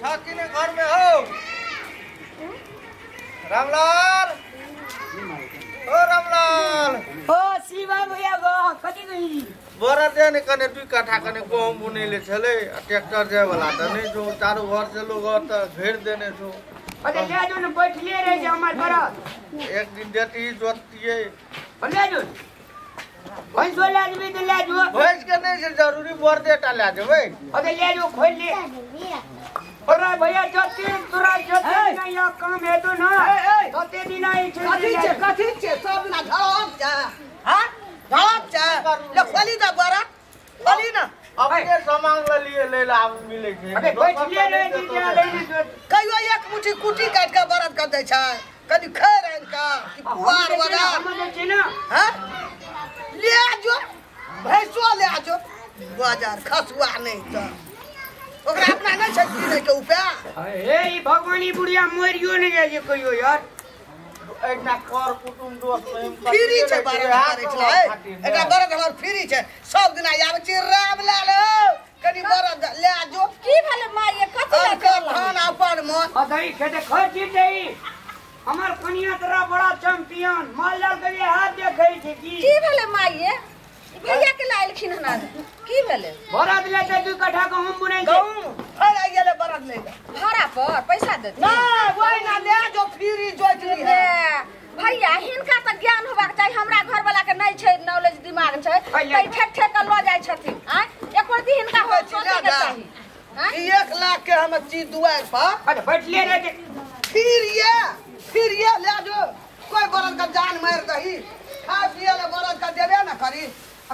छाती ने घर में हो रामलाल ओ रामलाल ओ शिवा भैया गो कथि गई बड़ा दे ने कने 2 काठा कने गहूम बुनेले छले आ ट्रैक्टर जाय वाला त नहीं जो चारू घर से लोग त घेर देने छो। अरे ले जो ने बैठले रहे जे हमर बड़ा एक दिन देती जोतिए ले जो भैंसो ले जबी त ले जो भैंस के नहीं से जरूरी बर देटा ले जेबै। अरे ले जो खोल ले अरे भैया जोती तोरा जोती नहीं या काम है तो ना तते दिन आई छै कथि छै सब ना झड़प जा हां झड़प जा ले खोली द बड़ा खोली ना अपने सामान ल लिए ले ला मिले छै। अबे बैठले रहे जी जा ले कहियो एक मुट्ठी कुटी काट के बरत कर दै छै कदी खैर आन का कि पुआर वला हम दै छै ना हां ले जो भैंसो ले जो बाजार खसुआ नहीं त ओकरा अपना नहीं छै किनै के उपाय। हे ई भगवानी बुढ़िया मरियो नै जाय छै कहियो यार एकटा कर कुटुम दोस्त में फ्री छै बारह मारै छै एकटा बरद हमर फ्री छै सब दिन आबै छी रामलाल कनी बरद ले जो की भेलै माय कथि ले धान अपन मन अदई खेते खर्ची देई हमर कनिया तोरा बड़ा चैंपियन मालदार के हाथ देखै छै की भेलै माय भैया के लायलखिन हन की भेलै बरद ले के 2 कट्ठा गहूम बुनै छै गहूम फर आ गेलै बरद ले भाड़ा पर पैसा देत ना ओइ ना ले जो फ्री जोतली है भैया हिनका त ज्ञान होबाक चाही हमरा घर वाला के नहीं छै नॉलेज दिमाग छै तै ठेक ठेक के ल जाय छथिन आ एको दिन हिनका हो सोचे के चाही ई 1 लाख के हम चीज दुआर पर अरे बैठले रह फिर ये ले जो कोई बरद का जान मार दही खा पिए ले बरद का देबे ना करी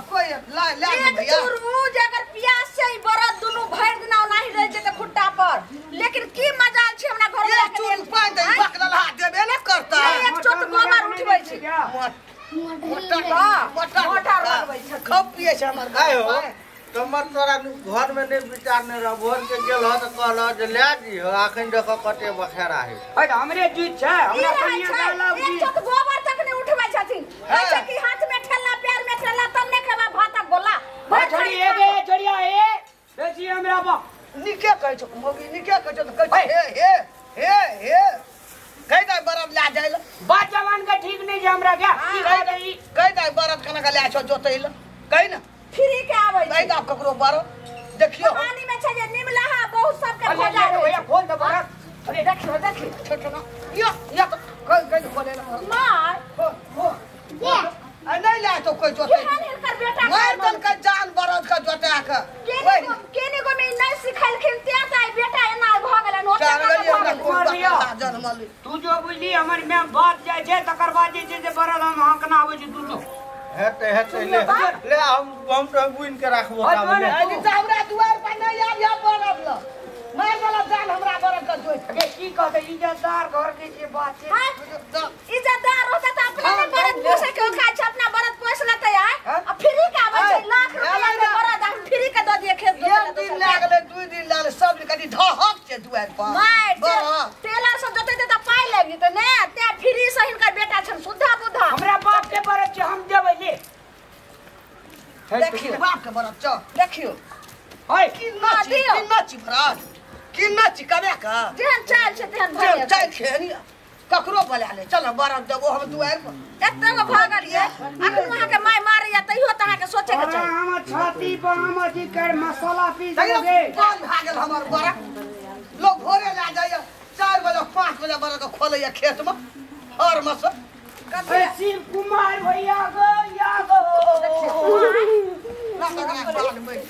कोई ला ले भैया एक चूरू जे अगर प्यास से ई बरद दुनु भरि दिना ओनाही रह जेते खुट्टा पर लेकिन की मजाल छै हमरा घर एक चूरू पानि दे बकरल हाथ देबे ना करता एक चोट गोबर उठबै छै मोटा मोटा लगबै छै खब पिए छै हमर आय हो तमर तोरा घर में नहीं विचार नहीं रह भोर के गेल ह त कहल जे ले जी हो अखन देख कते बखेरा है अरे हमरे जीत छै हमरा कनिया डाला एक चोट गोबर तक नहीं उठबै छथिन कहै छै कि हाथ में ठेला पैर में ठेला तब नहीं खेबा भातक गोला छोड़ी ए गे छोड़िया ए बेसी हमरा बा निके कहै छौ मोगी निके कहै छौ त कहै हे हे हे हे कहि दे बरद ले जाइल बात जवान के ठीक नहीं छै हमरा क्या की कह दई कहि दे बरद कना के ले छौ जोतैल कहि ना फ्री के आबै कहि दे ककरो बरद देखियो पानी में छै जे निमलाहा बहुत सबके खोजा भैया खोल दे बरद अरे देखियो देखियो छोटो ना यो या त कहि कहि खोले ना मार हो हो आ नहीं ले तो कोई जोते केहन हिनकर बेटा मार दल के जान बरद के जोते के केने को में नहीं सिखलखिन ते त आई बेटा एना भ गेलन ओते जनमल तू जो बुझली हमर में बात जाय छै तकर बाद जे छै से बरद हम हाकना आबै छै तू जो हेते हेते ले ले हम तो बुइन के राखबो हमरा दुआर पर नहीं आब या बरद ल मार वाला जान हमरा बरद के जोत अरे की कहते इज्जतदार घर के जे बात छै इज्जतदार होता त अपना ने बरद पोसे के खाय छै अपना बरद पोस लेतै आय आ फ्री के आबै छै लाख रुपया के बरद हम फ्री के the दिए खेत एक दिन लागले 2 दिन लागले सब कनी ढहक छै दुआर पर मार टेलर सब जोतै त पाइ लागि जेतै ने ते फ्री से हिनकर बेटा छन सुधा बुधा हमरा बाप के बरद छै हम देबै ले देखियो बाप के बरद छ देखियो ओए की नाची बरद की नाची कबे का जेहन चाल छै तेहन भए चाल छै नि ककरो बोला ले चल बरद देबो हम दुआर पर एते गो भागल ये अखन अहाँ के my मारैया तैयो त अहाँ के सोचे के चाही हमर छाती पर हम अथी कर मसाला पीस देबे कौन भागल हमर बरद लोग भोरे ले जाइए 4 बजे 5 बजे बरद खोलैया खेत में हर मस कथी शिव कुमार भैया गो या गो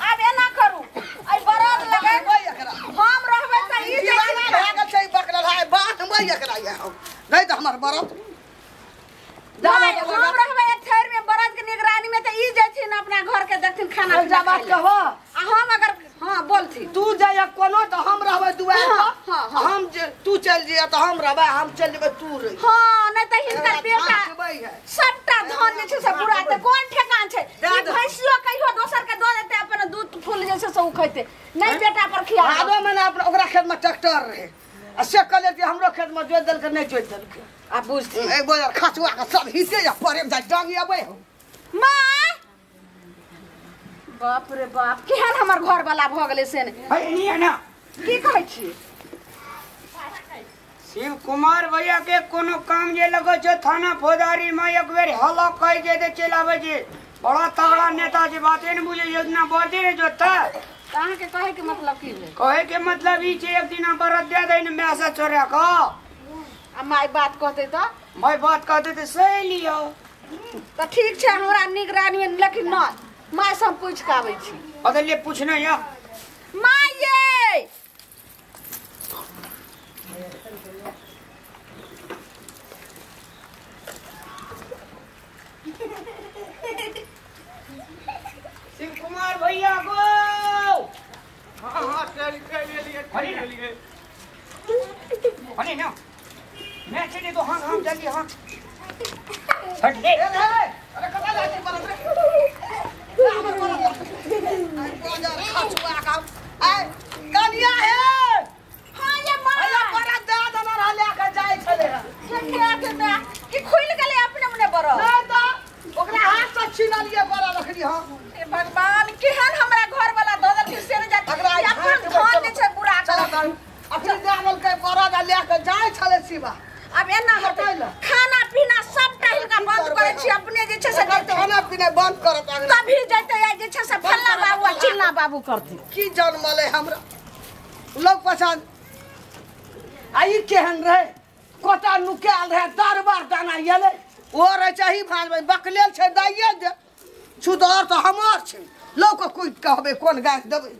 आब एना करू आई बरद लगे हम रहबै त ई दीवाना भागल छै बकरल है बात हम एकरा या नहीं त हमर बरद हम रहबै एक थैर में बरद के निगरानी में त ई जेथिन अपना घर के देखथिन खाना पीना बात कहबो आ हम अगर हां बोलथी तू जाय कोनो त हम रहबै दुआर पर हम जे तू चल जिया त हम रहबै हम चल जेबै तू रह हां नहीं त हिनकर बेटा सबटा धन जे छै से पूरा त कोन ठेकान छै ई भैंसियो कहियो दोसर के दऽ देतै अपन दूध फूल जे छै से उ खैते नहीं बेटा पर खिया आदो में अपना ओकरा खेत में ट्रैक्टर रहे आ से कहले कि हमरो खेत में जोत देलकै नहीं जोत देलकै आ बुझती एक बार खसुआ के सब हिसे या परे में जाय डांगी अबै हो मां बाप रे बाप केहन हमर घर वाला भ गेलै से ने है नी ना की कहै छी शिव कुमार भैया के कोनो काम जे लगो छो थाना फौजदारी में एक बेर हल्ला कह जे ते चल आवे छे। बड़ा तगड़ा नेता जे बाते ने बुझे योजना बढ़ते रे जोता। अहाँ के कहे के मतलब की भेल? कहे के मतलब ई छे एक दिन बरत दे दे ने मैं से छोरा को। आ my बात कहते त my बात कहते त सही लियो। त ठीक छै हमरा निगरानी में लेकिन न my से हम पूछ के आबै छी। बदलिए पूछना या my ये शिव कुमार भैया को। हां हां चल चल लिए चल लिए अरे ना मैं चले तो हां हां जल्दी हां हट दे। अरे कता जाय छी बरद रे आई बाजार खचुआ का आई कनिया हे। हां ये मां अरे बरद दे दना रहले के जाय छले के के मैं कि खुल गेले अपने मने बरद नहीं त ओकरा हाथ से छीनलिए बरद रखली। हां हे भगवान केहन हमरा घर वाला ददल के से जात अपन धन जे छै बुरा चल अखनी दे देलकै बरद आ ले के जाय छले शिवा। अब एना होतै खाना पीना सबटा हिनका बंद करै छी अपने जे छै से खाना पीना बंद करत तभी जैते जे छै से फल्ला बाबू आ चिल्ला बाबू करती। की जनमलै हमरा लोग पहचान आ ई केहन रहे कोटा नुकायल रहे दरबार दाना एलै ओ रहे चाही भाँज बकलेल छै दाइए दे छुदर तऽ हमर छै लोक कोइ कहबै कोन गाछ देबै।